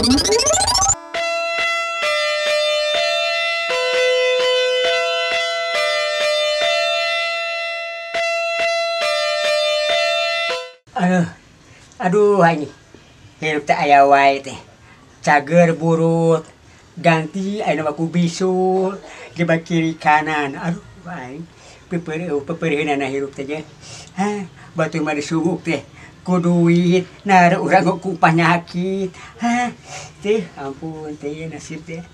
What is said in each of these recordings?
Aduh, aduh ini hirup teh aya wae teh. Cager burut, ganti ayeuna mah ku bisul, jebak kiri kanan. Aduh, aing pepeureuheunana hirup teh je. Hah, batur mah disubuk teh ku duit, nah urang ku panyakit. Hah, teh ampun teh nasib teh.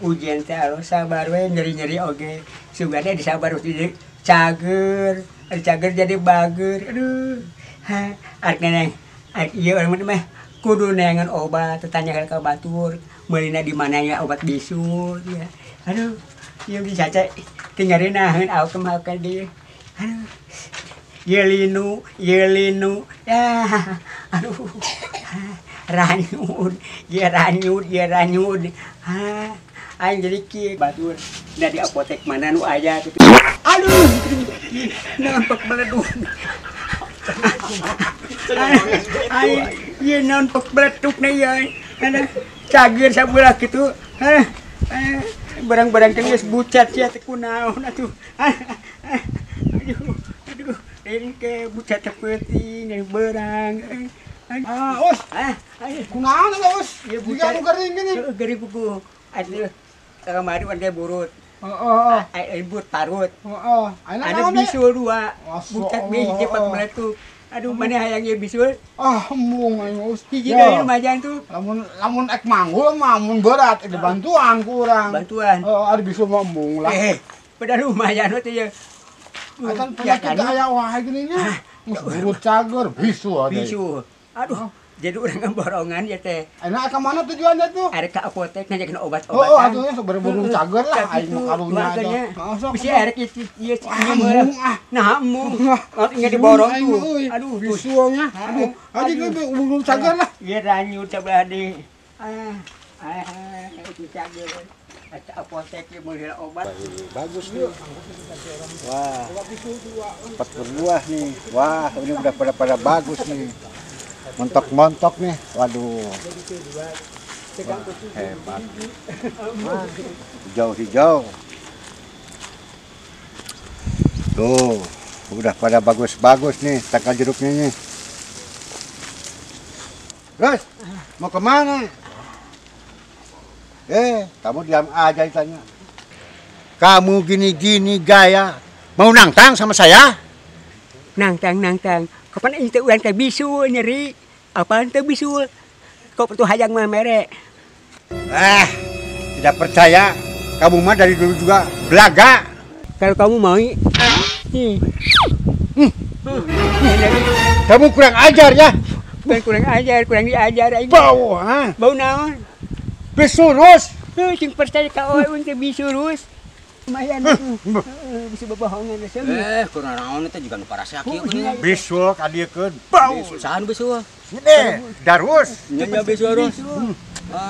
Ujian teh alo sabar we nyeri-nyeri oge. Sugana disabar jadi cager, cager jadi bager. Aduh. Hah, arek neneng, arek ieu urang mah kudu neangan obat, tanya ka batur, meulina di mana ya obat bisul ya. Aduh, ieu dicaca teu nyarinaheun awak mah ka dieu. Aduh. Ieu linu, ya. Aduh. Ranyud, ieu ranyud, ieu ranyud. Hah, aing jadi kieu batur. Da di apotek mana nu aya kitu. Aduh, nampak beledug. Aing ieu naon pek beletuk na ieu. Cager sabelah kitu. Hah. Barang-barang teh geus bucat sia teh kunaon atuh. Aduh, aduh, ini ke bucat teh peuting beurang. Ah, Us. Ah, kunaon eta Us? Ieu bucat nu gering gini. Heeh, gering buku. Atuh kamari urang teh burut. Heeh. Burut parut. Heeh. Anu bisul dua. Bucat biji cepat meletup. Aduh, mana hayang ieu bisul? Ah, embung aing Us. Hiji deui lumayan tuh. Lamun lamun ek manggul mah mun berat ek dibantuan ku urang. Bantuan. Heeh, ari bisul mah embung lah. Padahal lumayan we teh ye. Atan penyakit aya wae gini nya. Geus burut cager bisul deui. Bisul. Aduh, jadi urang borongan ya teh. Enak ka mana tujuannya tuh? Arek ka apotek nanyakeun obat-obatan. Oh, atuh nya berburu cager lah aing mah karunya atuh. Bisi arek ieu ieu ah. Nah, embung. Nya diborong tuh. Aduh, bisulnya. Aduh, aja ge buru cager lah. Ieu ranyut sabelah deui. Ah, itu cager. Apotek ieu meuli obat. Bagus nih. Wah. 4 berbuah nih. Wah, ini udah pada bagus nih. Montok-montok nih, waduh. Wah, hebat. Hijau-hijau. Tuh, udah pada bagus-bagus nih tangkal jeruknya nih. Terus, mau kemana? Kamu diam aja ditanya. Kamu gini-gini gaya, mau nangtang sama saya? Nangtang. Kapan ini teh urang teh bisul nyeri? Apaan teh bisul? Kok tuh hayang mah mere? Tidak percaya. Kamu mah dari dulu juga belaga. Kalau kamu mau, nih. Kamu kurang ajar ya? Bukan kurang ajar, kurang diajar aing. Bau, ha? Bau naon? Bisul rus. Cing percaya ka urang teh bisul rus. Lumayan bisa bobohongan kurang naon teh juga nu parasea kieu geuning. Bisul ka dieu keun. Bau. Saha nu bisul? Ini Darus. Nya bisul Rus.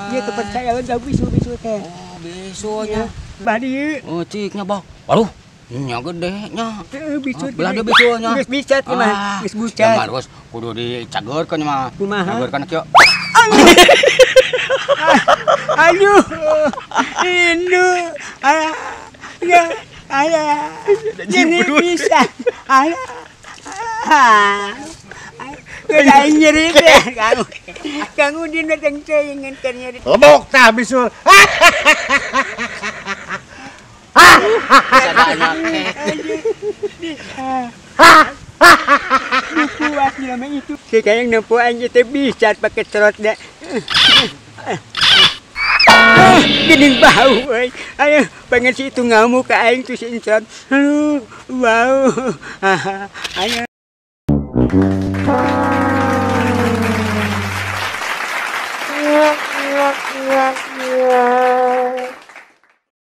Ieu teu percaya da bisul-bisul teh. Oh, bisulnya. Bah dieu. Oh, cik nya bah. Waduh, nya gede nya. Heeh, bisul. Belah deui bisulnya. Geus bicat mah, geus bucat. Ya mah Rus, kudu dicageurkeun mah. Kumaha? Cageurkeun kieu. Aduh. Indu. Ya, ayah, ini bisa, ayah, ayah nyeri deh, kamu di datang ingin nyeri. Lebok tah bisul. Kuat nama itu. Kayak nempo anjing teh bisa pakai cerot deh. Gening bau euy. Ayo pengen si itu ngamuk ka aing tuh si Incron. Aduh, bau. Ayo.